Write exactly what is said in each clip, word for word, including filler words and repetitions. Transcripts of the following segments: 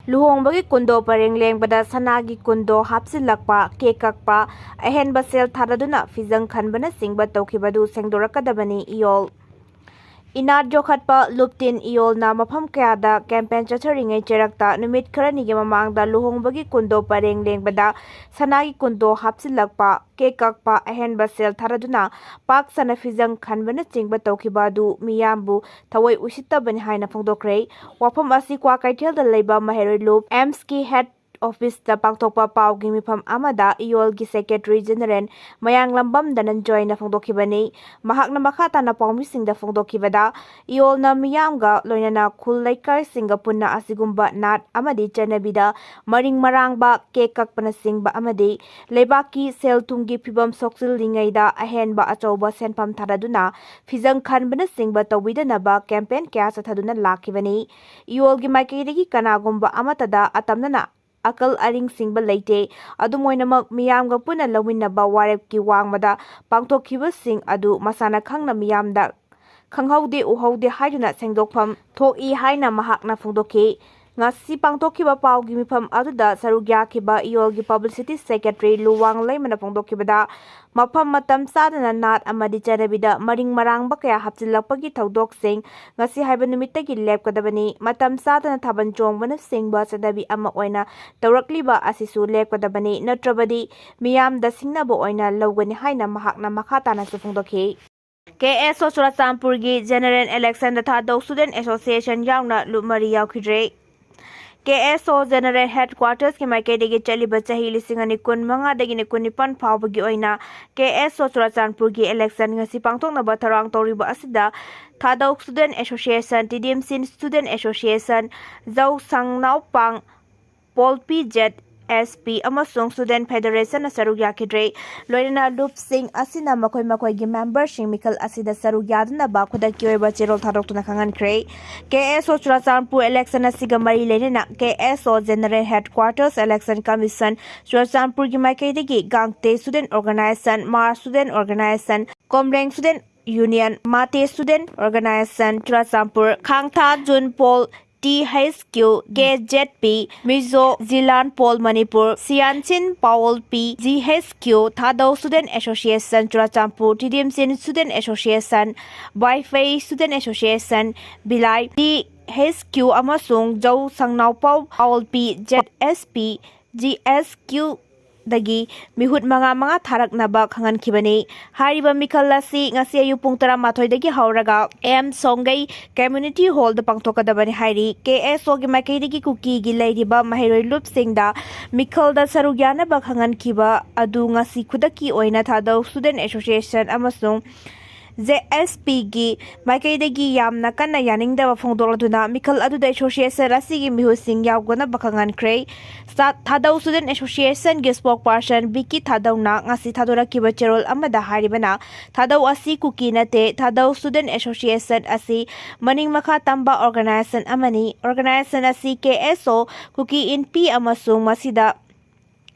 ꯂꯨꯍꯣꯡꯕꯒꯤ ꯀꯨꯟꯗꯣ ꯄꯔꯦꯡ ꯂꯦꯡꯕꯗ ꯁꯅꯥꯒꯤ ꯀꯨꯟꯗꯣ ꯍꯥꯞꯆꯤꯜꯂꯛꯄ, ꯀꯦꯛ ꯀꯛꯄ, ꯑꯍꯦꯟꯕ ꯁꯦꯜ ꯊꯥꯗꯗꯨꯅ ꯐꯤꯖꯪ ꯈꯟꯕꯅꯆꯤꯡꯕ ꯇꯧꯈꯤꯕ ꯑꯗꯨ ꯁꯦꯡꯗꯣꯔꯛꯀꯗꯕꯅꯤ꯫ ꯏꯌꯣꯜ ꯏꯅꯥꯠ ꯌꯣꯛꯈꯠꯄ ꯂꯨꯞꯇꯤꯟ ꯏꯌꯣꯜꯅ ꯃꯐꯝ ꯀꯌꯥꯗ ꯀꯦꯝꯄꯦꯟ ꯆꯠꯊꯔꯤꯉꯩ ꯆꯩꯔꯛꯇ ꯅꯨꯃꯤꯠ ꯈꯔꯅꯤꯒꯤ ꯃꯃꯥꯡꯗ ꯂꯨꯍꯣꯡꯕꯒꯤ ꯀꯨꯟꯗꯣ ꯄꯔꯦꯡ ꯂꯦꯡꯕꯗ ꯁꯅꯥꯒꯤ ꯀꯨꯟꯗꯣ ꯍꯥꯞꯆꯤꯜꯂꯛꯄ, ꯀꯦꯛ ꯀꯛꯄ, ꯑꯍꯦꯟꯕ ꯁꯦꯜ ꯊꯥꯗꯗꯨꯅ ꯄꯥꯛ ꯁꯟꯅ ꯐꯤꯖꯪ ꯈꯟꯕꯅꯆꯤꯡꯕ ꯇꯧꯈꯤꯕ ꯑꯗꯨ ꯃꯤꯌꯥꯝꯕꯨ ꯊꯑꯣꯏ ꯎꯁꯤꯠꯇꯕꯅꯤ ꯍꯥꯏꯅ ꯐꯣꯡꯗꯣꯛꯈ꯭ꯔꯦ꯫ ꯋꯥꯐꯝ ꯑꯁꯤ ꯀ꯭ꯋꯥꯀꯩꯊꯦꯜꯗ ꯂꯩꯕ ꯃꯍꯩꯔꯣꯏ ꯂꯨꯞ ꯑꯦꯝꯁꯀꯤ ꯍꯦꯗ ꯑꯣꯐꯤꯁꯇ ꯄꯥꯡꯊꯣꯛꯄ ꯄꯥꯎꯒꯤ ꯃꯤꯐꯝ ꯑꯃꯗ ꯏꯌꯣꯜꯒꯤ ꯁꯦꯀ꯭ꯔꯦꯇꯔꯤ ꯖꯦꯅꯔꯦꯜ ꯃꯌꯥꯡꯂꯝꯕꯝ ꯙꯅꯟꯖꯣꯏꯅ ꯐꯣꯡꯗꯣꯛꯈꯤꯕꯅꯤ꯫ ꯃꯍꯥꯛꯅ ꯃꯈꯥ ꯇꯥꯅ ꯄꯥꯎꯃꯤꯁꯤꯡꯗ ꯐꯣꯡꯗꯣꯛꯈꯤꯕꯗ, ꯏꯌꯣꯜꯅ ꯃꯤꯌꯥꯝꯒ ꯂꯣꯏꯅꯅ ꯈꯨꯜ ꯂꯩꯀꯥꯏꯁꯤꯡꯒ ꯄꯨꯟꯅ ꯑꯁꯤꯒꯨꯝꯕ ꯅꯥꯠ ꯑꯃꯗꯤ ꯆꯠꯅꯕꯤꯗ ꯃꯔꯤꯡ ꯃꯔꯥꯡꯕ, ꯀꯦꯛ ꯀꯛꯄꯅꯆꯤꯡꯕ ꯑꯃꯗꯤ ꯂꯩꯕꯥꯛꯀꯤ ꯁꯦꯜ ꯊꯨꯝꯒꯤ ꯐꯤꯕꯝ ꯁꯣꯛꯆꯤꯜꯂꯤꯉꯩꯗ ꯑꯍꯦꯟꯕ ꯑꯆꯧꯕ ꯁꯦꯟꯐꯝ ꯊꯥꯗꯗꯨꯅ ꯐꯤꯖꯪ ꯈꯟꯕꯅꯆꯤꯡꯕ ꯇꯧꯕꯤꯗꯅꯕ ꯀꯦꯝꯄꯦꯟ ꯀꯌꯥ ꯆꯠꯊꯗꯨꯅ ꯂꯥꯛꯈꯤꯕꯅꯤ꯫ ꯏꯌꯣꯜꯒꯤ ꯃꯥꯏꯀꯩꯗꯒꯤ ꯀꯅꯥꯒꯨꯝꯕ ꯑꯃꯠꯇꯗ ꯑꯇꯝꯅꯅ ꯑꯀꯜ ꯑꯔꯤꯡ ꯁꯤꯡꯕ ꯂꯩꯇꯦ꯫ ꯑꯗꯨꯝ ꯑꯣꯏꯅꯃꯛ, ꯃꯤꯌꯥꯝꯒ ꯄꯨꯟꯅ ꯂꯧꯃꯤꯟꯅꯕ ꯋꯥꯔꯦꯞꯀꯤ ꯋꯥꯡꯃꯗ ꯄꯥꯡꯊꯣꯛꯈꯤꯕꯁꯤꯡ ꯑꯗꯨ ꯃꯁꯥꯅ ꯈꯪꯅ ꯃꯤꯌꯥꯝꯗ ꯈꯪꯍꯧꯗꯦ ꯎꯍꯧꯗꯦ ꯍꯥꯏꯗꯨꯅ ꯁꯦꯡꯗꯣꯛꯐꯝ ꯊꯣꯛꯏ ꯍꯥꯏꯅ ꯃꯍꯥꯛꯅ ꯐꯣꯡꯗꯣꯛꯈꯤ꯫ ꯉꯁꯤ ꯄꯥꯡꯊꯣꯛꯈꯤꯕ ꯄꯥꯎꯒꯤ ꯃꯤꯐꯝ ꯑꯗꯨꯗ ꯁꯔꯨꯛ ꯌꯥꯈꯤꯕ ꯏꯌꯣꯜꯒꯤ ꯄꯕ꯭ꯂꯤꯁꯤꯇꯤ ꯁꯦꯀ꯭ꯔꯦꯇꯔꯤ ꯂꯨꯋꯥꯡ ꯂꯩꯃꯅ ꯐꯣꯡꯗꯣꯛꯈꯤꯕꯗ, ꯃꯐꯝ ꯃꯇꯝ ꯆꯥꯗꯅ ꯅꯥꯠ ꯑꯃꯗꯤ ꯆꯠꯅꯕꯤꯗ ꯃꯔꯤꯡ ꯃꯔꯥꯡꯕ ꯀꯌꯥ ꯍꯥꯞꯆꯤꯜꯂꯛꯄꯒꯤ ꯊꯧꯗꯣꯛꯁꯤꯡ ꯉꯁꯤ ꯍꯥꯏꯕ ꯅꯨꯃꯤꯠꯇꯒꯤ ꯂꯦꯞꯀꯗꯕꯅꯤ꯫ ꯃꯇꯝ ꯆꯥꯗꯅ ꯊꯥꯕꯜ ꯆꯣꯡꯕꯅꯆꯤꯡꯕ ꯆꯠꯅꯕꯤ ꯑꯃ ꯑꯣꯏꯅ ꯇꯧꯔꯛꯂꯤꯕ ꯑꯁꯤꯁꯨ ꯂꯦꯞꯀꯗꯕꯅꯤ, ꯅꯠꯇ꯭ꯔꯕꯗꯤ ꯃꯤꯌꯥꯝꯗ ꯁꯤꯡꯅꯕ ꯑꯣꯏꯅ ꯂꯧꯒꯅꯤ ꯍꯥꯏꯅ ꯃꯍꯥꯛꯅ ꯃꯈꯥ ꯇꯥꯅꯁꯨ ꯐꯣꯡꯗꯣꯛꯈꯤ꯫ ꯀꯦ ꯑꯦꯁ ꯑꯣ ꯆꯨꯔꯥꯆꯥꯟꯄꯨꯔꯒꯤ ꯖꯦꯅꯔꯦꯜ ꯏꯂꯦꯛꯁꯟꯗ ꯊꯥꯗꯧ ꯁ꯭ꯇꯨꯗꯦꯟꯠ ꯑꯦꯁꯣꯁꯤꯌꯦꯁꯟ ꯌꯥꯎꯅ ꯂꯨꯞ ꯃꯔꯤ ꯌꯥꯎꯈꯤꯗ꯭ꯔꯦ꯫ ꯀꯦ ꯑꯦꯁ ꯑꯣ ꯖꯦꯅꯔꯦꯜ ꯍꯦꯗꯀ꯭ꯋꯥꯇꯔꯁꯀꯤ ꯃꯥꯏꯀꯩꯗꯒꯤ ꯆꯠꯂꯤꯕ ꯆꯍꯤ ꯂꯤꯁꯤꯡ ꯑꯅꯤ ꯀꯨꯟ ꯃꯉꯥꯗꯒꯤꯅ ꯀꯨꯟꯅꯤꯄꯥꯟ ꯐꯥꯎꯕꯒꯤ ꯑꯣꯏꯅ ꯀꯦ ꯑꯦꯁ ꯑꯣ ꯆꯨꯔꯥꯆꯥꯟꯄꯨꯔꯒꯤ ꯏꯂꯦꯛꯁꯟ ꯉꯁꯤ ꯄꯥꯡꯊꯣꯛꯅꯕ ꯊꯧꯔꯥꯡ ꯇꯧꯔꯤꯕ ꯑꯁꯤꯗ Thadou student association, T D M C student association, Zou Sangnaupang, Pawl P Z S P ꯑꯃꯁꯨꯡ ꯁ꯭ꯇꯨꯗꯦꯟꯠ ꯐꯦꯗꯔꯦꯁꯟꯅ ꯁꯔꯨꯛ ꯌꯥꯈꯤꯗ꯭ꯔꯦ꯫ ꯂꯣꯏꯅꯅ ꯂꯨꯞꯁꯤꯡ ꯑꯁꯤꯅ ꯃꯈꯣꯏ ꯃꯈꯣꯏꯒꯤ ꯃꯦꯝꯕꯔꯁꯤꯡ ꯃꯤꯈꯜ ꯑꯁꯤꯗ ꯁꯔꯨꯛ ꯌꯥꯗꯅꯕ ꯈꯨꯗꯛꯀꯤ ꯑꯣꯏꯕ ꯆꯦꯔꯣꯜ ꯊꯥꯗꯣꯛꯇꯨꯅ ꯈꯪꯍꯟꯈ꯭ꯔꯦ꯫ ꯀꯦ ꯑꯦꯁ ꯑꯣ ꯆꯨꯔꯥꯆꯥꯟꯄꯨꯔ ꯏꯂꯦꯛꯁꯟ ꯑꯁꯤꯒ ꯃꯔꯤ ꯂꯩꯅꯅ ꯀꯦ ꯑꯦꯁ ꯑꯣ ꯖꯦꯅꯔꯦꯜ ꯍꯦꯗꯀ꯭ꯋꯥꯇꯔꯁ ꯏꯂꯦꯛꯁꯟ ꯀꯃꯤꯁꯟ ꯆꯨꯔꯥꯆꯥꯟꯄꯨꯔꯒꯤ ꯃꯥꯏꯀꯩꯗꯒꯤ Gangte student organisation, Mar student organisation, Komrem student union, Mate student organisation Churachandpur, ꯈꯥꯡꯊꯥ ꯖꯨꯟ ꯄꯣꯜ T H Q, K Z P, Mizo Zillion Pawl Manipur, Siansin Pawl P, G H Q, Thadou Student Association Churachandpur, Tidimsin Student Association, Baifei Student Association, Bilai, T H Q ꯑꯃꯁꯨꯡ ꯖꯧ ꯁꯪꯅꯥꯎꯄꯥꯎ Pawl P, Z S P, G S Q ꯗꯒꯤ ꯃꯤꯍꯨꯠ ꯃꯉꯥ ꯃꯉꯥ ꯊꯥꯔꯛꯅꯕ ꯈꯪꯍꯟꯈꯤꯕꯅꯤ꯫ ꯍꯥꯏꯔꯤꯕ ꯃꯤꯈꯜ ꯑꯁꯤ ꯉꯁꯤ ꯑꯌꯨꯛ ꯄꯨꯡ ꯇꯔꯥꯃꯥꯊꯣꯏꯗꯒꯤ ꯍꯧꯔꯒ ꯑꯦꯝ ꯁꯣꯡꯒꯩ ꯀꯝꯃ꯭ꯌꯨꯅꯤꯇꯤ ꯍꯣꯜꯗ ꯄꯥꯡꯊꯣꯛꯀꯗꯕꯅꯤ ꯍꯥꯏꯔꯤ꯫ K S O ꯒꯤ ꯃꯥꯏꯀꯩꯗꯒꯤ ꯀꯨꯀꯤꯒꯤ ꯂꯩꯔꯤꯕ ꯃꯍꯩꯔꯣꯏ ꯂꯨꯞꯁꯤꯡꯗ ꯃꯤꯈꯜꯗ ꯁꯔꯨꯛ ꯌꯥꯅꯕ ꯈꯪꯍꯟꯈꯤꯕ ꯑꯗꯨ ꯉꯁꯤ ꯈꯨꯗꯛꯀꯤ ꯑꯣꯏꯅ ꯊꯥꯗꯧ Student Association ꯑꯃꯁꯨꯡ Z S P ꯒꯤ ꯃꯥꯏꯀꯩꯗꯒꯤ ꯌꯥꯝꯅ ꯀꯟꯅ ꯌꯥꯅꯤꯡꯗꯕ ꯐꯣꯡꯗꯣꯛꯂꯗꯨꯅ ꯃꯤꯈꯜ ꯑꯗꯨꯗ association ꯑꯁꯤꯒꯤ ꯃꯤꯍꯨꯠꯁꯤꯡ ꯌꯥꯎꯒꯅꯕ ꯈꯪꯍꯟꯈ꯭ꯔꯦ꯫ ꯁꯥ-, ꯊꯥꯗꯧ Student Association ꯒꯤ spokesperson ꯕꯤꯀꯤ ꯊꯥꯗꯧꯅ ꯉꯁꯤ ꯊꯥꯗꯣꯔꯛꯈꯤꯕ ꯆꯦꯔꯣꯜ ꯑꯃꯗ ꯍꯥꯏꯔꯤꯕꯅ, ꯊꯥꯗꯧ ꯑꯁꯤ ꯀꯨꯀꯤ ꯅꯠꯇꯦ, ꯊꯥꯗꯧ Student Association ꯑꯁꯤ ꯃꯅꯤꯡ ꯃꯈꯥ ꯇꯝꯕ organization ꯑꯃꯅꯤ꯫ Organization ꯑꯁꯤ K S O, ꯀꯨꯀꯤ ꯏꯟꯄꯤ ꯑꯃꯁꯨꯡ ꯃꯁꯤꯗ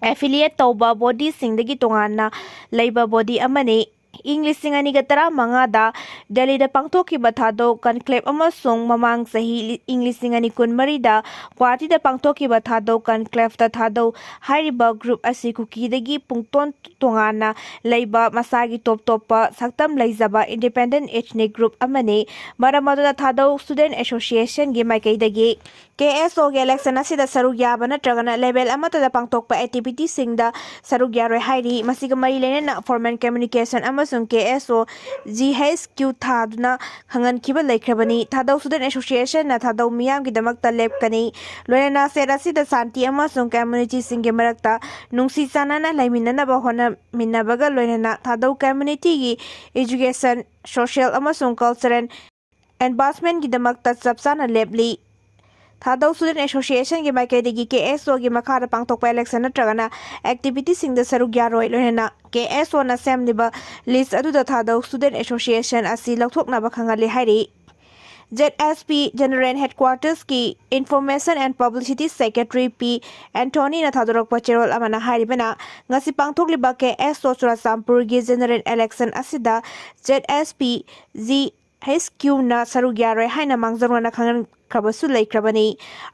affiliate ꯇꯧꯕ body ꯁꯤꯡꯗꯒꯤ ꯇꯣꯉꯥꯟꯅ ꯂꯩꯕ body ꯑꯃꯅꯤ꯫ ꯏꯪ ꯂꯤꯁꯤꯡ ꯑꯅꯤꯒ ꯇꯔꯥꯃꯉꯥꯗ ꯗꯦꯜꯂꯤꯗ ꯄꯥꯡꯊꯣꯛꯈꯤꯕ ꯊꯥꯗꯧ conclave ꯑꯃꯁꯨꯡ ꯃꯃꯥꯡ ꯆꯍꯤ ꯂꯤ-, ꯏꯪ ꯂꯤꯁꯤꯡ ꯑꯅꯤ ꯀꯨꯟꯃꯔꯤꯗ ꯒꯨꯋꯥꯍꯥꯇꯤꯗ ꯄꯥꯡꯊꯣꯛꯈꯤꯕ ꯊꯥꯗꯧ conclave ꯇ ꯊꯥꯗꯧ ꯍꯥꯏꯔꯤꯕ group ꯑꯁꯤ ꯀꯨꯀꯤꯗꯒꯤ ꯄꯨꯡꯇꯣꯟ ꯇꯣꯉꯥꯟꯅ ꯂꯩꯕ ꯃꯁꯥꯒꯤ ꯇꯣꯞ ꯇꯣꯞꯄ ꯁꯛꯇꯝ ꯂꯩꯖꯕ independent ethnic group ꯑꯃꯅꯤ꯫ ꯃꯔꯝ ꯑꯗꯨꯅ ꯊꯥꯗꯧ Student Association ꯒꯤ ꯃꯥꯏꯀꯩꯗꯒꯤ K S O ꯒꯤ election ꯑꯁꯤꯗ ꯁꯔꯨꯛ ꯌꯥꯕ ꯅꯠꯇ꯭ꯔꯒꯅ level ꯑꯃꯠꯇꯗ ꯄꯥꯡꯊꯣꯛꯄ activity ꯁꯤꯡꯗ ꯁꯔꯨꯛ ꯌꯥꯔꯣꯏ ꯍꯥꯏꯔꯤ꯫ ꯃꯁꯤꯒ ꯃꯔꯤ ꯂꯩꯅꯅ formal communication ꯑꯃꯁꯨꯡ K S O G H Q ꯊꯥꯗꯨꯅ ꯈꯪꯍꯟꯈꯤꯕ ꯂꯩꯈ꯭ꯔꯕꯅꯤ꯫ ꯊꯥꯗꯧ Student Association ꯅ ꯊꯥꯗꯧ ꯃꯤꯌꯥꯝꯒꯤꯗꯃꯛꯇ ꯂꯦꯞꯀꯅꯤ꯫ ꯂꯣꯏꯅꯅ state ꯑꯁꯤꯗ ꯁꯥꯟꯇꯤ ꯑꯃꯁꯨꯡ community ꯁꯤꯡꯒꯤ ꯃꯔꯛꯇ ꯅꯨꯡꯁꯤ ꯆꯥꯟꯅꯅ ꯂꯩꯃꯤꯟꯅꯅꯕ ꯍꯣꯠꯅꯃꯤꯟꯅꯕꯒ ꯂꯣꯏꯅꯅ ꯊꯥꯗꯧ community ꯒꯤ education, social ꯑꯃꯁꯨꯡ cultural advancement ꯒꯤꯗꯃꯛꯇ ꯆꯞ ꯆꯥꯅ ꯂꯦꯞꯂꯤ꯫ ꯊꯥꯗꯧ Student Association ꯒꯤ ꯃꯥꯏꯀꯩꯗꯒꯤ K S O ꯒꯤ ꯃꯈꯥꯗ ꯄꯥꯡꯊꯣꯛꯄ election ꯅꯠꯇ꯭ꯔꯒꯅ activity ꯁꯤꯡꯗ ꯁꯔꯨꯛ ꯌꯥꯔꯣꯏ, ꯂꯣꯏꯅꯅ K S O ꯅ ꯁꯦꯝꯂꯤꯕ list ꯑꯗꯨꯗ ꯊꯥꯗꯧ Student Association ꯑꯁꯤ ꯂꯧꯊꯣꯛꯅꯕ ꯈꯪꯍꯜꯂꯤ ꯍꯥꯏꯔꯤ꯫ Z S P General Headquarters ꯀꯤ Information and Publicity Secretary ꯄꯤ ꯑꯦꯟꯊꯣꯅꯤꯅ ꯊꯥꯗꯣꯔꯛꯄ ꯆꯦꯔꯣꯜ ꯑꯃꯅ ꯍꯥꯏꯔꯤꯕꯅ, ꯉꯁꯤ ꯄꯥꯡꯊꯣꯛꯂꯤꯕ K S O ꯆꯨꯔꯥꯆꯥꯟꯄꯨꯔꯒꯤ general election ꯑꯁꯤꯗ Z S P G ꯍꯩꯆ ꯀ꯭ꯌꯨꯅ ꯁꯔꯨꯛ ꯌꯥꯔꯣꯏ ꯍꯥꯏꯅ ꯃꯥꯡꯖꯧꯅꯅ ꯈꯪꯍꯟꯈ꯭ꯔꯕꯁꯨ ꯂꯩꯈ꯭ꯔꯕꯅꯤ꯫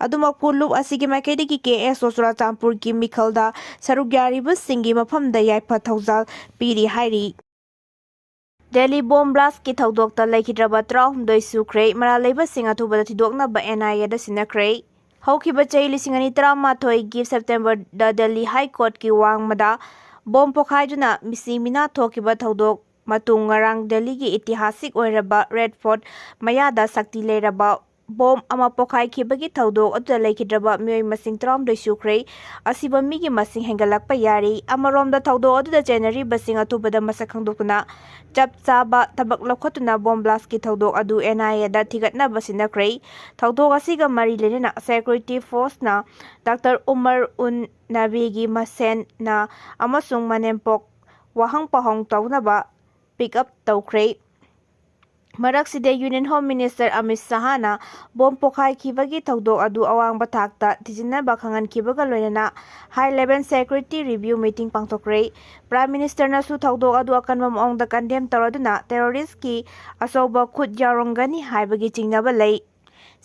ꯑꯗꯨꯃꯛꯄꯨ, ꯂꯨꯞ ꯑꯁꯤꯒꯤ ꯃꯥꯏꯀꯩꯗꯒꯤ ꯀꯦ ꯑꯦꯁ ꯑꯣ ꯆꯨꯔꯥꯆꯥꯟꯄꯨꯔꯒꯤ ꯃꯤꯈꯜꯗ ꯁꯔꯨꯛ ꯌꯥꯔꯤꯕꯁꯤꯡꯒꯤ ꯃꯐꯝꯗ ꯌꯥꯏꯐ ꯊꯧꯖꯥꯜ ꯄꯤꯔꯤ ꯍꯥꯏꯔꯤ꯫ ꯗꯦꯜꯂꯤ ꯕꯣꯝ ꯕ꯭ꯂꯥꯁꯀꯤ ꯊꯧꯗꯣꯛꯇ ꯂꯩꯈꯤꯗ꯭ꯔꯕ ꯇꯔꯥꯍꯨꯝꯗꯣꯏ ꯁꯨꯈ꯭ꯔꯦ꯫ ꯃꯔꯥꯜ ꯂꯩꯕꯁꯤꯡ ꯑꯊꯨꯕꯗ ꯊꯤꯗꯣꯛꯅꯕ ꯑꯦꯟ ꯑꯥꯏ ꯑꯦꯗ ꯁꯤꯟꯅꯈ꯭ꯔꯦ꯫ ꯍꯧꯈꯤꯕ ꯆꯍꯤ ꯂꯤꯁꯤꯡ ꯑꯅꯤ ꯇꯔꯥꯃꯥꯊꯣꯏꯒꯤ ꯁꯦꯞꯇꯦꯝꯕꯔꯗ ꯗꯦꯜꯂꯤ ꯍꯥꯏ ꯀꯣꯔꯠꯀꯤ ꯋꯥꯡꯃꯗ ꯕꯣꯝ ꯄꯣꯈꯥꯏꯗꯨꯅ ꯃꯤꯁꯤ ꯃꯤꯅꯥ ꯊꯣꯛꯈꯤꯕ ꯊꯧꯗꯣꯛ ꯃꯇꯨꯡ, ꯉꯔꯥꯡ ꯗꯦꯜꯂꯤꯒꯤ ꯏꯇꯤꯍꯥꯁꯤꯛ ꯑꯣꯏꯔꯕ ꯔꯦꯗ ꯐꯣꯔꯠ ꯃꯌꯥꯗ ꯁꯛꯇꯤ ꯂꯩꯔꯕ ꯕꯣꯝ ꯑꯃ ꯄꯣꯈꯥꯏꯈꯤꯕꯒꯤ ꯊꯧꯗꯣꯛ ꯑꯗꯨꯗ ꯂꯩꯈꯤꯗ꯭ꯔꯕ ꯃꯤꯑꯣꯏ ꯃꯁꯤꯡ ꯇꯔꯥꯍꯨꯝꯗꯣꯏ ꯁꯨꯈ꯭ꯔꯦ꯫ ꯑꯁꯤꯕ ꯃꯤꯒꯤ ꯃꯁꯤꯡ ꯍꯦꯟꯒꯠꯂꯛꯄ ꯌꯥꯔꯤ꯫ ꯑꯃꯔꯣꯝꯗ, ꯊꯧꯗꯣꯛ ꯑꯗꯨꯗ ꯆꯦꯟꯅꯔꯤꯕꯁꯤꯡ ꯑꯊꯨꯕꯗ ꯃꯁꯛ ꯈꯪꯗꯣꯛꯇꯨꯅ ꯆꯞ ꯆꯥꯕ ꯊꯕꯛ ꯂꯧꯈꯠꯇꯨꯅ ꯕꯣꯝ ꯕ꯭ꯂꯥꯁꯀꯤ ꯊꯧꯗꯣꯛ ꯑꯗꯨ ꯑꯦꯟ ꯑꯥꯏ ꯑꯦꯗ ꯊꯤꯒꯠꯅꯕ ꯁꯤꯟꯅꯈ꯭ꯔꯦ꯫ ꯊꯧꯗꯣꯛ ꯑꯁꯤꯒ ꯃꯔꯤ ꯂꯩꯅꯅ ꯁꯦꯀ꯭ꯌꯨꯔꯤꯇꯤ ꯐꯣꯔꯁꯅ ꯗꯥꯛꯇꯔ ꯎꯃꯔ ꯎꯟ ꯅꯕꯤꯒꯤ ꯃꯁꯦꯟꯅ ꯑꯃꯁꯨꯡ ꯃꯅꯦꯝꯄꯣꯛ ꯋꯥꯍꯪ ꯄꯥꯎꯍꯪ ꯇꯧꯅꯕ ꯄꯤꯛ ꯑꯞ ꯇꯧꯈ꯭ꯔꯦ꯫ ꯃꯔꯛꯁꯤꯗ, ꯌꯨꯅꯤꯌꯟ ꯍꯣꯝ ꯃꯤꯅꯤꯁꯇꯔ ꯑꯃꯤꯠ ꯁꯍꯥꯅ ꯕꯣꯝ ꯄꯣꯈꯥꯏꯈꯤꯕꯒꯤ ꯊꯧꯗꯣꯛ ꯑꯗꯨ ꯑꯋꯥꯡꯕ ꯊꯥꯛꯇ ꯊꯤꯖꯤꯟꯅꯕ ꯈꯪꯍꯟꯈꯤꯕꯒ ꯂꯣꯏꯅꯅ high level security review meeting ꯄꯥꯡꯊꯣꯛꯈ꯭ꯔꯦ꯫ ꯄ꯭ꯔꯥꯏꯝ ꯃꯤꯅꯤꯁꯇꯔꯅꯁꯨ ꯊꯧꯗꯣꯛ ꯑꯗꯨ ꯑꯀꯟꯕ ꯃꯑꯣꯡꯗ ꯀꯟꯗꯦꯝ ꯇꯧꯔꯗꯨꯅ ꯇꯦꯔꯣꯔꯤꯁ꯭ꯠꯀꯤ ꯑꯆꯧꯕ ꯈꯨꯠ ꯌꯥꯎꯔꯝꯒꯅꯤ ꯍꯥꯏꯕꯒꯤ ꯆꯤꯡꯅꯕ ꯂꯩ꯫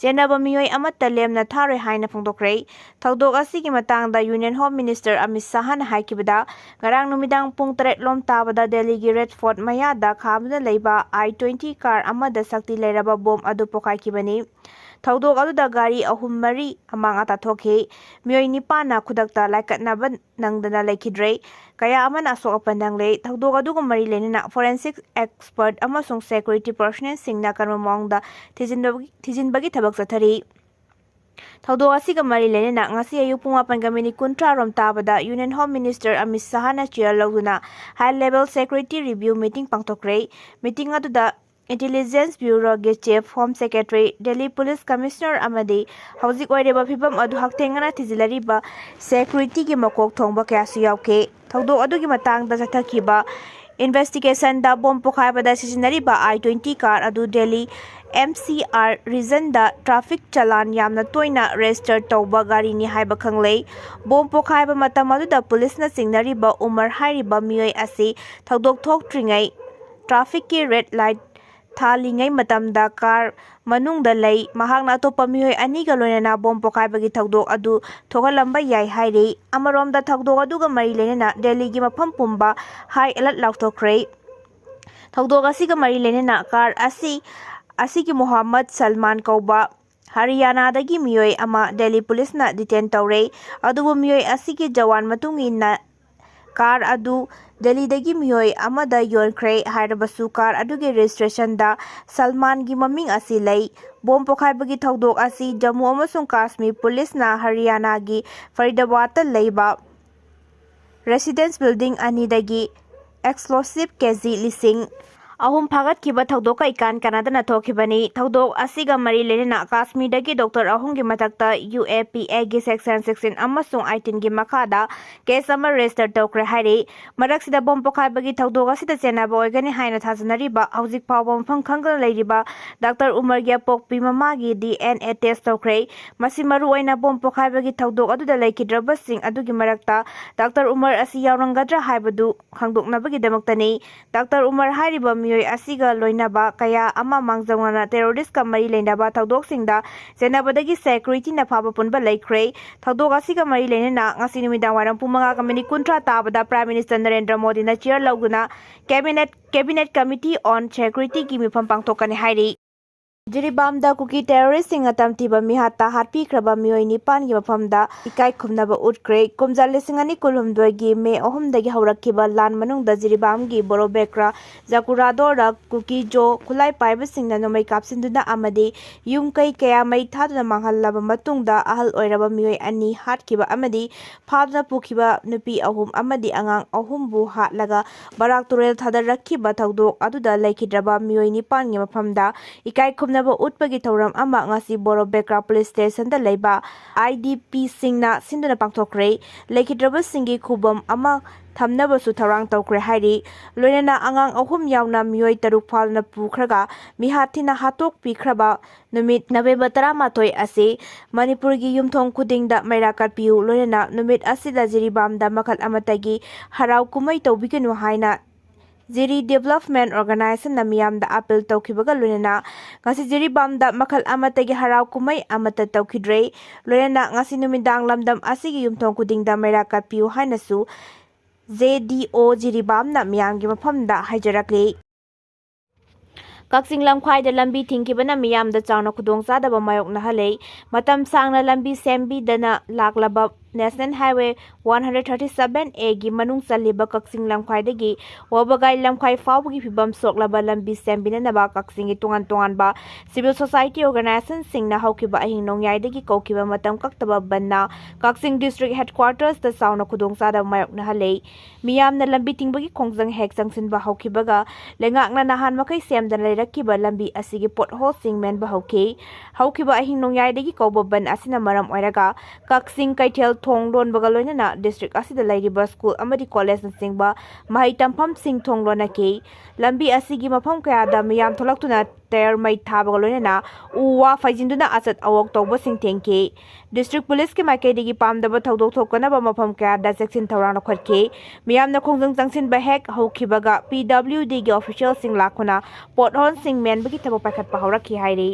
ꯆꯦꯟꯅꯕ ꯃꯤꯑꯣꯏ ꯑꯃꯠꯇ ꯂꯦꯝꯅ ꯊꯥꯔꯣꯏ ꯍꯥꯏꯅ ꯐꯣꯡꯗꯣꯛꯈ꯭ꯔꯦ꯫ ꯊꯧꯗꯣꯛ ꯑꯁꯤꯒꯤ ꯃꯇꯥꯡꯗ ꯌꯨꯅꯤꯌꯟ ꯍꯣꯝ ꯃꯤꯅꯤꯁꯇꯔ ꯑꯃꯤꯠ ꯁꯍꯥꯅ ꯍꯥꯏꯈꯤꯕꯗ, ꯉꯔꯥꯡ ꯅꯨꯃꯤꯗꯥꯡ ꯄꯨꯡ ꯇꯔꯦꯠ ꯂꯣꯝ ꯇꯥꯕꯗ ꯗꯦꯜꯂꯤꯒꯤ ꯔꯦꯗ ꯐꯣꯔꯠ ꯃꯌꯥꯗ ꯈꯥꯝꯗꯨꯅ ꯂꯩꯕ ꯑꯥꯏ ꯇ꯭ꯋꯦꯟꯇꯤ ꯀꯥꯔ ꯑꯃꯗ ꯁꯛꯇꯤ ꯂꯩꯔꯕ ꯕꯣꯝ ꯑꯗꯨ ꯄꯣꯈꯥꯏꯈꯤꯕꯅꯤ꯫ ꯊꯧꯗꯣꯛ ꯑꯗꯨꯗ ꯒꯥꯔꯤ ꯑꯍꯨꯝ ꯃꯔꯤ ꯑꯃꯥꯡ ꯑꯇꯥ ꯊꯣꯛꯈꯤ꯫ ꯃꯤꯑꯣꯏ ꯅꯤꯄꯥꯟꯅ ꯈꯨꯗꯛꯇ ꯂꯥꯏꯀꯠꯅꯕ ꯅꯪꯗꯅ ꯂꯩꯈꯤꯗ꯭ꯔꯦ꯫ ꯀꯌꯥ ꯑꯃꯅ ꯑꯁꯣꯛ ꯑꯄꯟ ꯅꯪꯂꯦ꯫ ꯊꯧꯗꯣꯛ ꯑꯗꯨꯒ ꯃꯔꯤ ꯂꯩꯅꯅ ꯐꯣꯔꯦꯟꯁꯤꯛ ꯑꯦꯛꯁꯄꯔꯠ ꯑꯃꯁꯨꯡ ꯁꯦꯀ꯭ꯌꯨꯔꯤꯇꯤ ꯄꯔꯁꯣꯅꯦꯜꯁꯤꯡꯅ ꯑꯀꯟꯕ ꯃꯑꯣꯡꯗ ꯊꯤꯖꯤꯟꯕꯒꯤ, ꯊꯤꯖꯤꯟꯕꯒꯤ ꯊꯕꯛ ꯆꯠꯊꯔꯤ꯫ ꯊꯧꯗꯣꯛ ꯑꯁꯤꯒ ꯃꯔꯤ ꯂꯩꯅꯅ ꯉꯁꯤ ꯑꯌꯨꯛ ꯄꯨꯡ ꯃꯥꯄꯟꯒ ꯃꯤꯅꯤꯠ ꯀꯨꯟꯊ꯭ꯔꯥ ꯔꯣꯝ ꯇꯥꯕꯗ ꯌꯨꯅꯤꯌꯟ ꯍꯣꯝ ꯃꯤꯅꯤꯁꯇꯔ ꯑꯃꯤꯠ ꯁꯍꯥꯅ ꯆꯤꯌꯔ ꯂꯧꯗꯨꯅ high level security review meeting ꯄꯥꯡꯊꯣꯛꯈ꯭ꯔꯦ꯫ ꯃꯤꯇꯤꯡ ꯑꯗꯨꯗ ꯏꯟꯇꯦꯂꯤꯖꯦꯟꯁ ꯕ꯭ꯌꯨꯔꯣꯒꯤ chief, home secretary, Delhi police commissioner ꯑꯃꯗꯤ ꯍꯧꯖꯤꯛ ꯑꯣꯏꯔꯤꯕ ꯐꯤꯕꯝ ꯑꯗꯨ ꯍꯛꯊꯦꯡꯅꯅ ꯊꯤꯖꯤꯜꯂꯔꯤꯕ ꯁꯦꯀ꯭ꯌꯨꯔꯤꯇꯤꯒꯤ ꯃꯀꯣꯛ ꯊꯣꯡꯕ ꯀꯌꯥꯁꯨ ꯌꯥꯎꯈꯤ꯫ ꯊꯧꯗꯣꯛ ꯑꯗꯨꯒꯤ ꯃꯇꯥꯡꯗ ꯆꯠꯊꯈꯤꯕ ꯏꯟꯚꯦꯁꯇꯤꯒꯦꯁꯟꯗ ꯕꯣꯝ ꯄꯣꯈꯥꯏꯕꯗ ꯁꯤꯖꯤꯟꯅꯔꯤꯕ ꯑꯥꯏ ꯇ꯭ꯋꯦꯟꯇꯤ ꯀꯥꯔ ꯑꯗꯨ ꯗꯦꯜꯂꯤ ꯑꯦꯝ ꯁꯤ ꯑꯥꯔ ꯔꯤꯖꯟꯗ ꯇ꯭ꯔꯥꯐꯤꯛ ꯆꯂꯥꯟ ꯌꯥꯝꯅ ꯇꯣꯏꯅ ꯔꯦꯖꯤꯁꯇꯔ ꯇꯧꯕ ꯒꯥꯔꯤꯅꯤ ꯍꯥꯏꯕ ꯈꯪꯂꯦ꯫ ꯕꯣꯝ ꯄꯣꯈꯥꯏꯕ ꯃꯇꯝ ꯑꯗꯨꯗ ꯄꯨꯂꯤꯁꯅ ꯆꯤꯡꯅꯔꯤꯕ ꯎꯃꯔ ꯍꯥꯏꯔꯤꯕ ꯃꯤꯑꯣꯏ ꯑꯁꯤ ꯊꯧꯗꯣꯛ ꯊꯣꯛꯇ꯭ꯔꯤꯉꯩ ꯇ꯭ꯔꯥꯐꯤꯛꯀꯤ ꯔꯦꯗ ꯂꯥꯏꯠ ꯊꯥꯜꯂꯤꯉꯩ ꯃꯇꯝꯗ ꯀꯥꯔ ꯃꯅꯨꯡꯗ ꯂꯩ꯫ ꯃꯍꯥꯛꯅ ꯑꯇꯣꯞꯄ ꯃꯤꯑꯣꯏ ꯑꯅꯤꯒ ꯂꯣꯏꯅꯅ ꯕꯣꯝ ꯄꯣꯈꯥꯏꯕꯒꯤ ꯊꯧꯗꯣꯛ ꯑꯗꯨ ꯊꯣꯛꯍꯜꯂꯝꯕ ꯌꯥꯏ ꯍꯥꯏꯔꯤ꯫ ꯑꯃꯔꯣꯝꯗ, ꯊꯧꯗꯣꯛ ꯑꯗꯨꯒ ꯃꯔꯤ ꯂꯩꯅꯅ ꯗꯦꯜꯂꯤꯒꯤ ꯃꯐꯝ ꯄꯨꯝꯕ ꯍꯥꯏ ꯑꯦꯂꯔꯠ ꯂꯥꯎꯊꯣꯛꯈ꯭ꯔꯦ꯫ ꯊꯧꯗꯣꯛ ꯑꯁꯤꯒ ꯃꯔꯤ ꯂꯩꯅꯅ ꯀꯥꯔ ꯑꯁꯤ, ꯑꯁꯤꯒꯤ ꯃꯣꯍꯝꯃꯗ ꯁꯜꯃꯥꯟ ꯀꯧꯕ ꯍꯔꯤꯌꯥꯅꯥꯗꯒꯤ ꯃꯤꯑꯣꯏ ꯑꯃ ꯗꯦꯜꯂꯤ ꯄꯨꯂꯤꯁꯅ ꯗꯤꯇꯦꯟ ꯇꯧꯔꯦ꯫ ꯑꯗꯨꯕꯨ ꯃꯤꯑꯣꯏ ꯑꯁꯤꯒꯤ ꯖꯋꯥꯟ ꯃꯇꯨꯡ ꯏꯟꯅ ꯀꯥꯔ ꯑꯗꯨ ꯗꯦꯜꯂꯤꯗꯒꯤ ꯃꯤꯑꯣꯏ ꯑꯃꯗ ꯌꯣꯟꯈ꯭ꯔꯦ ꯍꯥꯏꯔꯕꯁꯨ, ꯀꯥꯔ ꯑꯗꯨꯒꯤ ꯔꯦꯖꯤꯁꯇ꯭ꯔꯦꯁꯟꯗ ꯁꯜꯃꯥꯟꯒꯤ ꯃꯃꯤꯡ ꯑꯁꯤ ꯂꯩ꯫ ꯕꯣꯝ ꯄꯣꯈꯥꯏꯕꯒꯤ ꯊꯧꯗꯣꯛ ꯑꯁꯤ ꯖꯝꯃꯨ ꯑꯃꯁꯨꯡ ꯀꯥꯁꯃꯤꯔ ꯄꯨꯂꯤꯁꯅ ꯍꯔꯤꯌꯥꯅꯥꯒꯤ ꯐꯔꯤꯗꯥꯕꯥꯗꯇ ꯂꯩꯕ ꯔꯦꯁꯤꯗꯦꯟꯁ ꯕꯤꯜꯗꯤꯡ ꯑꯅꯤꯗꯒꯤ ꯑꯦꯛꯁꯄ꯭ꯂꯣꯁꯤꯚ ꯀꯦ ꯖꯤ ꯂꯤꯁꯤꯡ ꯑꯍꯨꯝ ꯐꯥꯒꯠꯈꯤꯕ ꯊꯧꯗꯣꯛꯀ ꯏꯀꯥꯟ ꯀꯥꯟꯅꯗꯅ ꯊꯣꯛꯈꯤꯕꯅꯤ꯫ ꯊꯧꯗꯣꯛ ꯑꯁꯤꯒ ꯃꯔꯤ ꯂꯩꯅꯅ ꯀꯥꯁꯃꯤꯔꯗꯒꯤ ꯗꯣꯛꯇꯔ ꯑꯍꯨꯝꯒꯤ ꯃꯊꯛꯇ ꯌꯨ ꯑꯦ ꯄꯤ ꯑꯦꯒꯤ ꯁꯦꯛꯁꯟ ꯁꯤꯛꯁꯇꯤꯟ ꯑꯃꯁꯨꯡ ꯑꯩꯠꯇꯤꯟꯒꯤ ꯃꯈꯥꯗ ꯀꯦꯁ ꯑꯃ ꯔꯦꯖꯤꯁꯇꯔ ꯇꯧꯈ꯭ꯔꯦ ꯍꯥꯏꯔꯤ꯫ ꯃꯔꯛꯁꯤꯗ ꯕꯣꯝ ꯄꯣꯈꯥꯏꯕꯒꯤ ꯊꯧꯗꯣꯛ ꯑꯁꯤꯗ ꯆꯦꯟꯅꯕ ꯑꯣꯏꯒꯅꯤ ꯍꯥꯏꯅ ꯊꯥꯖꯅꯔꯤꯕ ꯍꯧꯖꯤꯛ ꯐꯥꯎꯕ ꯃꯐꯝ ꯈꯪꯗꯅ ꯂꯩꯔꯤꯕ ꯗꯥꯛꯇꯔ ꯎꯃꯔꯒꯤ ꯑꯄꯣꯛꯄꯤ ꯃꯃꯥꯒꯤ ꯗꯤ ꯑꯦꯟ ꯑꯦ ꯇꯦꯁ ꯇꯧꯈ꯭ꯔꯦ꯫ ꯃꯁꯤ ꯃꯔꯨꯑꯣꯏꯅ ꯕꯣꯝ ꯄꯣꯈꯥꯏꯕꯒꯤ ꯊꯧꯗꯣꯛ ꯑꯗꯨꯗ ꯂꯩꯈꯤꯗ꯭ꯔꯕꯁꯤꯡ ꯑꯗꯨꯒꯤ ꯃꯔꯛꯇ ꯗꯥꯛꯇꯔ ꯎꯃꯔ ꯑꯁꯤ ꯌꯥꯎꯔꯝꯒꯗ꯭ꯔꯥ ꯍꯥꯏꯕꯗꯨ ꯈꯪꯗꯣꯛꯅꯕꯒꯤꯗꯃꯛꯇꯅꯤ꯫ ꯗꯥꯛꯇꯔ ꯎꯃꯔ ꯍꯥꯏꯔꯤꯕ ꯃꯤꯑꯣꯏ ꯑꯁꯤꯒ ꯂꯣꯏꯅꯕ ꯀꯌꯥ ꯑꯃ ꯃꯥꯡꯖꯧꯅꯅ ꯇꯦꯔꯣꯔꯤꯁꯀ ꯃꯔꯤ ꯂꯩꯅꯕ ꯊꯧꯗꯣꯛꯁꯤꯡꯗ ꯆꯦꯟꯅꯕꯗꯒꯤ ꯁꯦꯀ꯭ꯌꯨꯔꯤꯇꯤꯅ ꯐꯥꯕ ꯄꯨꯟꯕ ꯂꯩꯈ꯭ꯔꯦ꯫ ꯊꯧꯗꯣꯛ ꯑꯁꯤꯒ ꯃꯔꯤ ꯂꯩꯅꯅ ꯉꯁꯤ ꯅꯨꯃꯤꯗꯥꯡ ꯋꯥꯏꯔꯝ ꯄꯨꯡ ꯃꯉꯥꯒ ꯃꯤꯅꯤꯠ ꯀꯨꯟꯊ꯭ꯔꯥ ꯇꯥꯕꯗ ꯄ꯭ꯔꯥꯏꯝ ꯃꯤꯅꯤꯁꯇꯔ ꯅꯔꯦꯟꯗ꯭ꯔ ꯃꯣꯗꯤꯅ ꯆꯤꯌꯔ ꯂꯧꯗꯨꯅ ꯀꯦꯕꯤꯅꯦꯠ, ꯀꯦꯕꯤꯅꯦꯠ ꯀꯃꯤꯇꯤ ꯑꯣꯟ ꯁꯦꯀ꯭ꯌꯨꯔꯤꯇꯤꯒꯤ ꯃꯤꯐꯝ ꯄꯥꯡꯊꯣꯛꯀꯅꯤ ꯍꯥꯏꯔꯤ꯫ ꯖꯤꯔꯤꯕꯥꯝꯗ ꯀꯨꯀꯤ ꯇꯦꯔꯣꯔꯤꯁꯁꯤꯡꯅ ꯇꯝꯊꯤꯕ ꯃꯤꯍꯥꯠꯇ ꯍꯥꯠꯄꯤꯈ꯭ꯔꯕ ꯃꯤꯑꯣꯏ ꯅꯤꯄꯥꯟꯒꯤ ꯃꯐꯝꯗ ꯏꯀꯥꯏ ꯈꯨꯝꯅꯕ ꯎꯠꯈ꯭ꯔꯦ꯫ ꯀꯨꯝꯖꯥ ꯂꯤꯁꯤꯡ ꯑꯅꯤ ꯀꯨꯟꯍꯨꯝꯗꯣꯏꯒꯤ ꯃꯦ ꯑꯍꯨꯝꯗꯒꯤ ꯍꯧꯔꯛꯈꯤꯕ ꯂꯥꯟ ꯃꯅꯨꯡꯗ ꯖꯤꯔꯤꯕꯥꯝꯒꯤ ꯕꯣꯔꯣꯕꯦꯀ꯭ꯔꯥ, ꯖꯀꯨꯔꯥꯗꯣꯔ, ꯀꯨꯀꯤꯖꯣ ꯈꯨꯠꯂꯥꯏ ꯄꯥꯏꯕꯁꯤꯡꯅ ꯅꯣꯡꯃꯩ ꯀꯥꯞꯁꯤꯟꯗꯨꯅ ꯑꯃꯗꯤ ꯌꯨꯝ ꯀꯩ ꯀꯌꯥ ꯃꯩ ꯊꯥꯗꯨꯅ ꯃꯥꯡꯍꯜꯂꯕ ꯃꯇꯨꯡꯗ ꯑꯍꯜ ꯑꯣꯏꯔꯕ ꯃꯤꯑꯣꯏ ꯑꯅꯤ ꯍꯥꯠꯈꯤꯕ ꯑꯃꯗꯤ ꯐꯥꯗꯨꯅ ꯄꯨꯈꯤꯕ ꯅꯨꯄꯤ ꯑꯍꯨꯝ ꯑꯃꯗꯤ ꯑꯉꯥꯡ ꯑꯍꯨꯝꯕꯨ ꯍꯥꯠꯂꯒ ꯕꯔꯥꯛ ꯇꯨꯔꯦꯜ ꯊꯥꯗꯔꯛꯈꯤꯕ ꯊꯧꯗꯣꯛ ꯑꯗꯨꯗ ꯂꯩꯈꯤꯗ꯭ꯔꯕ ꯃꯤꯑꯣꯏ ꯅꯤꯄꯥꯟꯒꯤ ꯃꯐꯝꯗ ꯏꯀꯥꯏ ꯈꯨꯝꯅꯕ ꯎꯠꯄꯒꯤ ꯊꯧꯔꯝ ꯑꯃ ꯉꯁꯤ ꯕꯣꯔꯣꯕꯦꯀ꯭ꯔꯥ ꯄꯨꯂꯤꯁ ꯁ꯭ꯇꯦꯁꯟꯗ ꯂꯩꯕ ꯑꯥꯏ ꯗꯤ ꯄꯤꯁꯤꯡꯅ ꯁꯤꯟꯗꯨꯅ ꯄꯥꯡꯊꯣꯛꯈ꯭ꯔꯦ꯫ ꯂꯩꯈꯤꯗ꯭ꯔꯕꯁꯤꯡꯒꯤ ꯈꯨꯕꯝ ꯑꯃ ꯊꯝꯅꯕꯁꯨ ꯊꯧꯔꯥꯡ ꯇꯧꯈ꯭ꯔꯦ ꯍꯥꯏꯔꯤ꯫ ꯂꯣꯏꯅꯅ ꯑꯉꯥꯡ ꯑꯍꯨꯝ ꯌꯥꯎꯅ ꯃꯤꯑꯣꯏ ꯇꯔꯨꯛ ꯐꯥꯗꯨꯅ ꯄꯨꯈ꯭ꯔꯒ ꯃꯤꯍꯥꯠ ꯊꯤꯅ ꯍꯥꯠꯇꯣꯛꯄꯤꯈ꯭ꯔꯕ ꯅꯨꯃꯤꯠ ꯅꯕꯦꯝꯕꯔ ꯇꯔꯥꯃꯥꯊꯣꯏ ꯑꯁꯤ ꯃꯅꯤꯄꯨꯔꯒꯤ ꯌꯨꯝꯊꯣꯡ ꯈꯨꯗꯤꯡꯗ ꯃꯩꯔꯥ ꯀꯠꯄꯤꯌꯨ, ꯂꯣꯏꯅꯅ ꯅꯨꯃꯤꯠ ꯑꯁꯤꯗ ꯖꯤꯔꯤꯕꯥꯝꯗ ꯃꯈꯜ ꯑꯃꯠꯇꯒꯤ ꯍꯔꯥꯎ ꯀꯨꯝꯍꯩ ꯇꯧꯕꯤꯒꯅꯨ ꯍꯥꯏꯅ ꯖꯤꯔꯤ Development Organization ꯅ ꯃꯤꯌꯥꯝꯗ ꯑꯥꯄꯤꯜ ꯇꯧꯈꯤꯕꯒ ꯂꯣꯏꯅꯅ ꯉꯁꯤ ꯖꯤꯔꯤꯕꯥꯝꯗ ꯃꯈꯜ ꯑꯃꯠꯇꯒꯤ ꯍꯔꯥꯎ ꯀꯨꯝꯍꯩ ꯑꯃꯠꯇ ꯇꯧꯈꯤꯗ꯭ꯔꯦ꯫ ꯂꯣꯏꯅꯅ ꯉꯁꯤ ꯅꯨꯃꯤꯗꯥꯡ ꯂꯝꯗꯝ ꯑꯁꯤꯒꯤ ꯌꯨꯝꯊꯣꯡ ꯈꯨꯗꯤꯡꯗ ꯃꯩꯔꯥ ꯀꯠꯄꯤꯌꯨ ꯍꯥꯏꯅꯁꯨ ꯖꯦ ꯗꯤ ꯑꯣ ꯖꯤꯔꯤꯕꯥꯝꯅ ꯃꯤꯌꯥꯝꯒꯤ ꯃꯐꯝꯗ ꯍꯥꯏꯖꯔꯛꯂꯤ꯫ ꯀꯛꯆꯤꯡ ꯂꯝꯈꯥꯏꯗ ꯂꯝꯕꯤ ꯊꯤꯡꯈꯤꯕꯅ ꯃꯤꯌꯥꯝꯗ ꯆꯥꯎꯅ ꯈꯨꯗꯣꯡꯆꯥꯗꯕ ꯃꯥꯌꯣꯛꯅꯍꯜꯂꯦ꯫ ꯃꯇꯝ ꯁꯥꯡꯅ ꯂꯝꯕꯤ ꯁꯦꯝꯕꯤꯗꯅ ꯂꯥꯛꯂꯕ National Highway one hundred thirty seven A ꯒꯤ ꯃꯅꯨꯡ ꯆꯜꯂꯤꯕ ꯀꯛꯆꯤꯡ ꯂꯝꯈꯥꯏꯗꯒꯤ ꯋꯥꯕꯒꯥꯏ ꯂꯝꯈꯥꯏ ꯐꯥꯎꯕꯒꯤ ꯐꯤꯕꯝ ꯁꯣꯛꯂꯕ ꯂꯝꯕꯤ ꯁꯦꯝꯕꯤꯅꯅꯕ ꯀꯛꯆꯤꯡꯒꯤ ꯇꯣꯉꯥꯟ ꯇꯣꯉꯥꯟꯕ civil society organization ꯁꯤꯡꯅ ꯍꯧꯈꯤꯕ ꯑꯍꯤꯡ ꯅꯣꯡꯌꯥꯏꯗꯒꯤ ꯀꯧꯈꯤꯕ ꯃꯇꯝ ꯀꯛꯇꯕ ꯕꯟꯅ ꯀꯛꯆꯤꯡ district headquarters ꯇ ꯆꯥꯎꯅ ꯈꯨꯗꯣꯡꯆꯥꯗꯕ ꯃꯥꯌꯣꯛꯅꯍꯜꯂꯦ꯫ ꯃꯤꯌꯥꯝꯅ ꯂꯝꯕꯤ ꯊꯤꯡꯕꯒꯤ ꯈꯣꯡꯖꯪ ꯍꯦꯛ ꯆꯪꯁꯤꯟꯕ ꯍꯧꯈꯤꯕꯒ ꯂꯩꯉꯥꯛꯅ ꯅꯍꯥꯟ ꯃꯈꯩ ꯁꯦꯝꯗꯅ ꯂꯩꯔꯛꯈꯤꯕ ꯂꯝꯕꯤ ꯑꯁꯤꯒꯤ pothole ꯁꯤꯡ ꯃꯦꯟꯕ ꯍꯧꯈꯤ꯫ ꯍꯧꯈꯤꯕ ꯑꯍꯤꯡ ꯅꯣꯡꯌꯥꯏꯗꯒꯤ ꯀꯧꯕ ꯕꯟ ꯑꯁꯤꯅ ꯃꯔꯝ ꯑꯣꯏꯔꯒ ꯀꯛꯆꯤꯡ ꯀꯩꯊꯦꯜ ꯊꯣꯡ ꯂꯣꯟꯕꯒ ꯂꯣꯏꯅꯅ district ꯑꯁꯤꯗ ꯂꯩꯔꯤꯕ school ꯑꯃꯗꯤ college ꯅꯆꯤꯡꯕ ꯃꯍꯩ ꯇꯝꯐꯝꯁꯤꯡ ꯊꯣꯡ ꯂꯣꯟꯅꯈꯤ꯫ ꯂꯝꯕꯤ ꯑꯁꯤꯒꯤ ꯃꯐꯝ ꯀꯌꯥꯗ ꯃꯤꯌꯥꯝ ꯊꯣꯛꯂꯛꯇꯨꯅ tyre ꯃꯩ ꯊꯥꯕꯒ ꯂꯣꯏꯅꯅ ꯎ ꯋꯥ ꯐꯩꯖꯤꯟꯗꯨꯅ ꯑꯆꯠ ꯑꯋꯣꯛ ꯇꯧꯕꯁꯤꯡ ꯊꯦꯡꯈꯤ꯫ District police ꯀꯤ ꯃꯥꯏꯀꯩꯗꯒꯤ ꯄꯥꯝꯗꯕ ꯊꯧꯗꯣꯛ ꯊꯣꯛꯇꯅꯕ ꯃꯐꯝ ꯀꯌꯥꯗ ꯆꯦꯛꯁꯤꯟ ꯊꯧꯔꯥꯡ ꯂꯧꯈꯠꯈꯤ꯫ ꯃꯤꯌꯥꯝꯅ ꯈꯣꯡꯖꯪ ꯆꯪꯁꯤꯟꯕ ꯍꯦꯛ ꯍꯧꯈꯤꯕꯒ P W D ꯒꯤ official ꯁꯤꯡ ꯂꯥꯛꯇꯨꯅ pothole ꯁꯤꯡ ꯃꯦꯟꯕꯒꯤ ꯊꯕꯛ ꯄꯥꯏꯈꯠꯄ ꯍꯧꯔꯛꯈꯤ ꯍꯥꯏꯔꯤ꯫